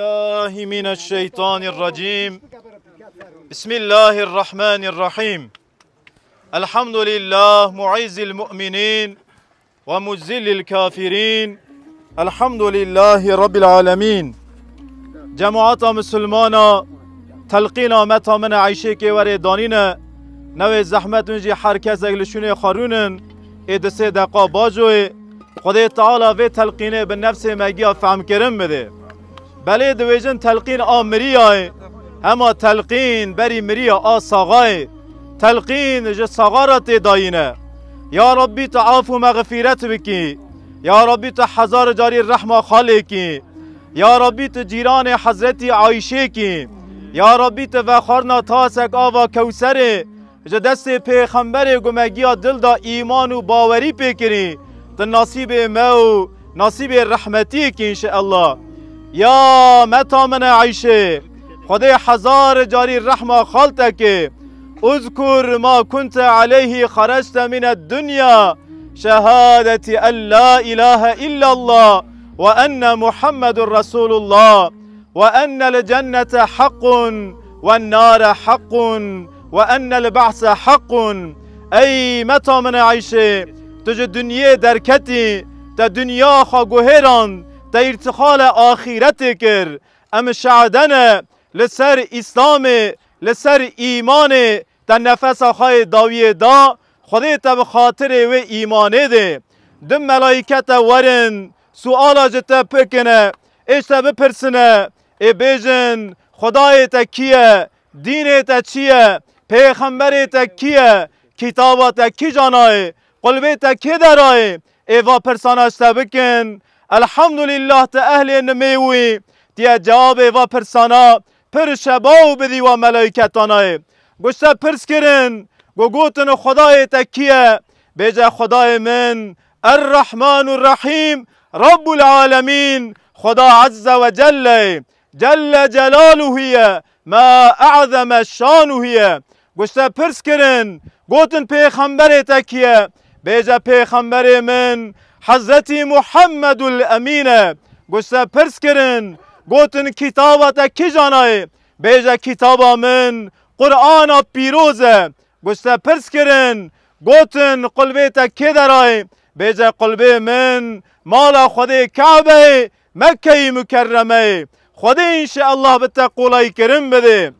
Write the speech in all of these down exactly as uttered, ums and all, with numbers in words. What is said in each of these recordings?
بالله من الشيطان الرجيم. بسم الله الرحمن الرحيم. الحمد لله معز المؤمنين ومذل الكافرين. الحمد لله رب العالمين. Cemaata Misilmana, telqîna meta min e Eyşêkê werê danîne. Newê zehmet min jî her kesek li şûnê xwe rûnin, ê di sê deqa bajoyê. Xwedê Teala vê telqînê bi nefsê me giya fehmkirin bide. Belê dibêjin telqîn a miriyayê, hema telqîn berî miriya a saxayê. Telqîn ji saxa re tê dayîne. Ya Rabbî tu af û mexfîret bikî. Ya Rabbî tu hezar carî rehma xalê kî. Ya Rabbî tu cîranê Hezretî Ayşê kî. Ya Rabbî tu vexwarina tasek ava Kewserê ji destê Pêxemberê ku me giya dil da îman û bawerî pê kirî, tu nasîbê me û nasîbê rehmetiyê kî înşeellah. Ya meta min e Eyşê, Xwedê hezar carî rehma xal te kê. Uzkur ma kunte aleyhî xerecte mine dunya, şehadeti en la ilahe illallah ve enne Muhammedun Resulullah. وأن الجنة حق والنار حق وأن البعث حق. Ey meta min e Eyşê, tu ji dinyê derketî, te dinya xwe guhêrand, te îrtixale axîretê kir. Em şehide ne li ser Îslamê, li ser îmanê, te nefesa xwe yê dawiyê da, Xwedê te bi xatirê wê îmanê dê. Di melayke te werin, suala ji te bikine, ê ji te bipirsine, ê bêjin, Xwedayê te kî ye, dînê te çi ye, pêxemberê te kî ye, kitaba te kî janayê, qulbê te kê derayê, ê va pirsana ji te bikin. Elhamdulillah te ehlê nimê wî, tiye cewabê va pirsana pir şebaw bidî wa melaîketanayê. Gu ji te pirs kirin, gu gotin Xwedayê te kî ye? Bêje Xwedayê min Er-Rehman û Rehîm, Rabbul Alemîn, Xweda Azze ve Celle, Celle Celaluhu ye, ma e'zeme şanuhu ye. Gu ji te pirs kirin, gotin Pêxemberê te kî ye? Bêje Pêxemberê min Hezretî Muhammedul Emîn e. Gu ji te pirs kirin, gotin kitaba te kî janayê? Bêje kitaba min Qur'ana pîroz e. Gu ji te pirs kirin, gotin qulbê te kê derayê? Bêje qulbê min mala Xwedê Kebeyê, Mekkeyî Mukerremeyê. Xwedê înşeellah bi te qolayîkirin bidê.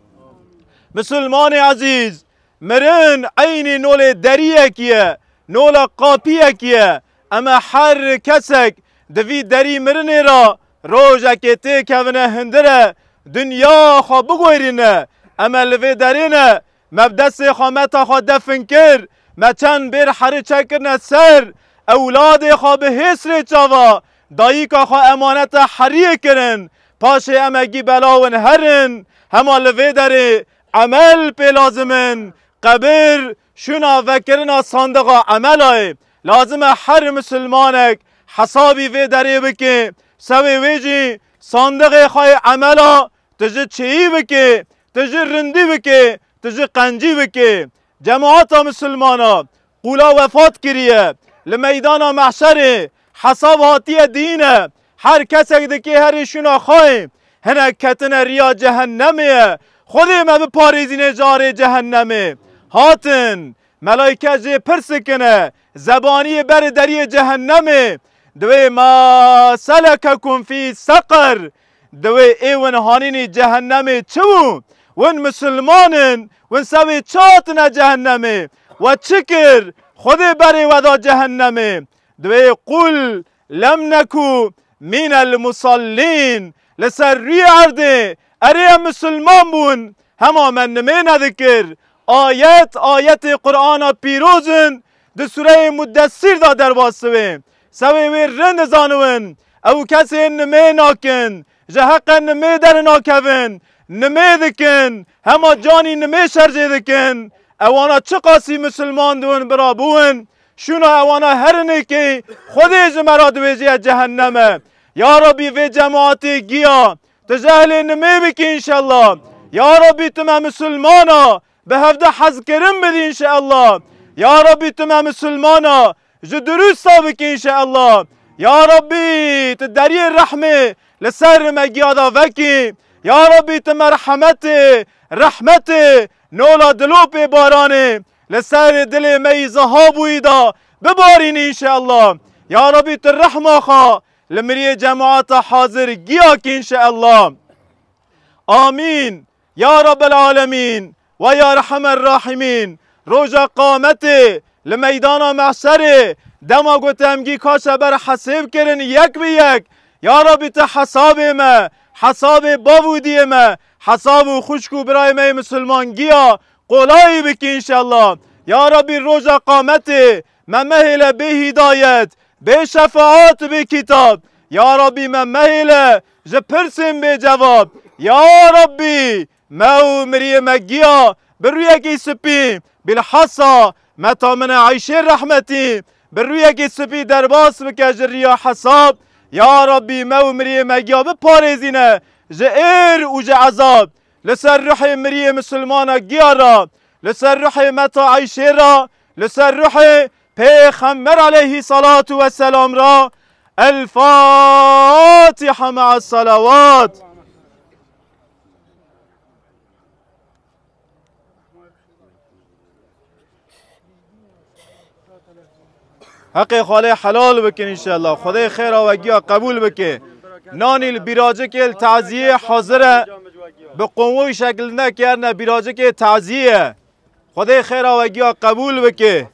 Misilmanê ezîz, mirin eynî nolê deriyekî ye, nola qapiyekî ye. Em e her kesek di vî derî mirinê re rojekê têkevine hindire, dinya xwe biguherîne. Em e li vê derê ne, me bi destê xwe meta xwe defin kir, me çend bêr herî çekirine ser, ewladê xwe bi hêsrê çava dayika xwe emaneta heriyê kirin. Paşê em e gî bela win herin, hema li vê derê emel pê lazim in. Qebir şûna vekirina sandixa emela ye. Lazim e her misilmanek hesabî vê derê bike. Sewê wê jî sandixê xwe yê emela tu ji çêyî bike, tu ji rindî bike, tu ji qencî bike. Cemaata misilmana, qûla wefat kiriye. Li meydana mehşerê hesab hatiye dîne. Her kesek dikê herî şûna xwe ye. Hinek ketine riya cehennemê ye. Xwedê me biparêzîne ji arê cehennemê. Hatin, melayke jê pirs dikine, zebaniyê ber deriyê cehennemê. Divê ma selekekum fî seqer. Divê ê win hanînî cehennemê çi bû? Win misilman in, win sewê çi hatine cehennemê? We çi kir? Xwedê berê we da cehennemê. Divê qul lem neku mînel musallîn. Li ser rûyê erdê erê em misilman bûn, hema me nimê nedikir. Ayet, ayetê Qur'ana pîroz in, di sureyê Muddessîr de derbas dibê. Sewê wê rind dizaniwin, ew kesê nimê nakin, ji heqe nimê dernakevin, nimê dikin, hema canî nimê şerjê dikin. Ewana çiqasî misilman dibin birabûn, şûna ewana herinêkê Xwedê ji me re dibêjiye cehennem e. Ya Rabbî vê cemaatê giya, tu ji ehlê nimê bikî înşellah. Ya Rabbî tu me misilmana bi hevde hezkirin bidî înşeellah. Ya Rabbî tu me misilmana ji dirûsta bikî înşeellah. Ya Rabbî tu deriyê rehmê li ser me giya da vekî. Ya Rabbî, tu merhemetê, rehmetê, nola dilopê baranê li ser dilê me yî ziha bûyî da bibarînî înşeallah. Ya Rabbî, tu rehma xwe li miriyê cemaata hazir giya kî înşeallah. Amîn. Ya Rabbel Alemîn ve ya Erhemer Rahimîn, roja qametê li meydana mehşerê, dema ku te em gî kaşe ber hesêb kirin yek bi yek, ya Rabbî, te hesabê me, hesabê bav û diyê me, hesab û xwişk û birayê me yê misilman giya qolayî bikî înşeallah. Ya Rabbî, roja qametê me mehêle bê hîdayet, bê şefaat, bê kitab. Ya Rabbî, me mehêle ji pirsên bê cevab. Ya Rabbî, me û miriyê me giya bi rûyekî spî, bilhassa meta min e Eyşê rehmetî, bi rûyekî spî derbas bike ji riya hesab. Ya Rabbî, me û miriyê me giya biparêzîne ji êr û ji ezab. Li ser ruhê miriyê misilmana giya re, li ser ruhê meta Eyşê re, li ser ruhê Pêxember aleyhî salatu ve selam re. El Fatiha me'as salawat. Heqê xalê helal bikin înşeallah. Xwedê xêra we giya qebûl bike. Nanî li bîracikê li taziyê hazir e. Bi qonwoyî şekilinde kerne bîracikê taziyê. Xwedê xêra we giya qebûl bike.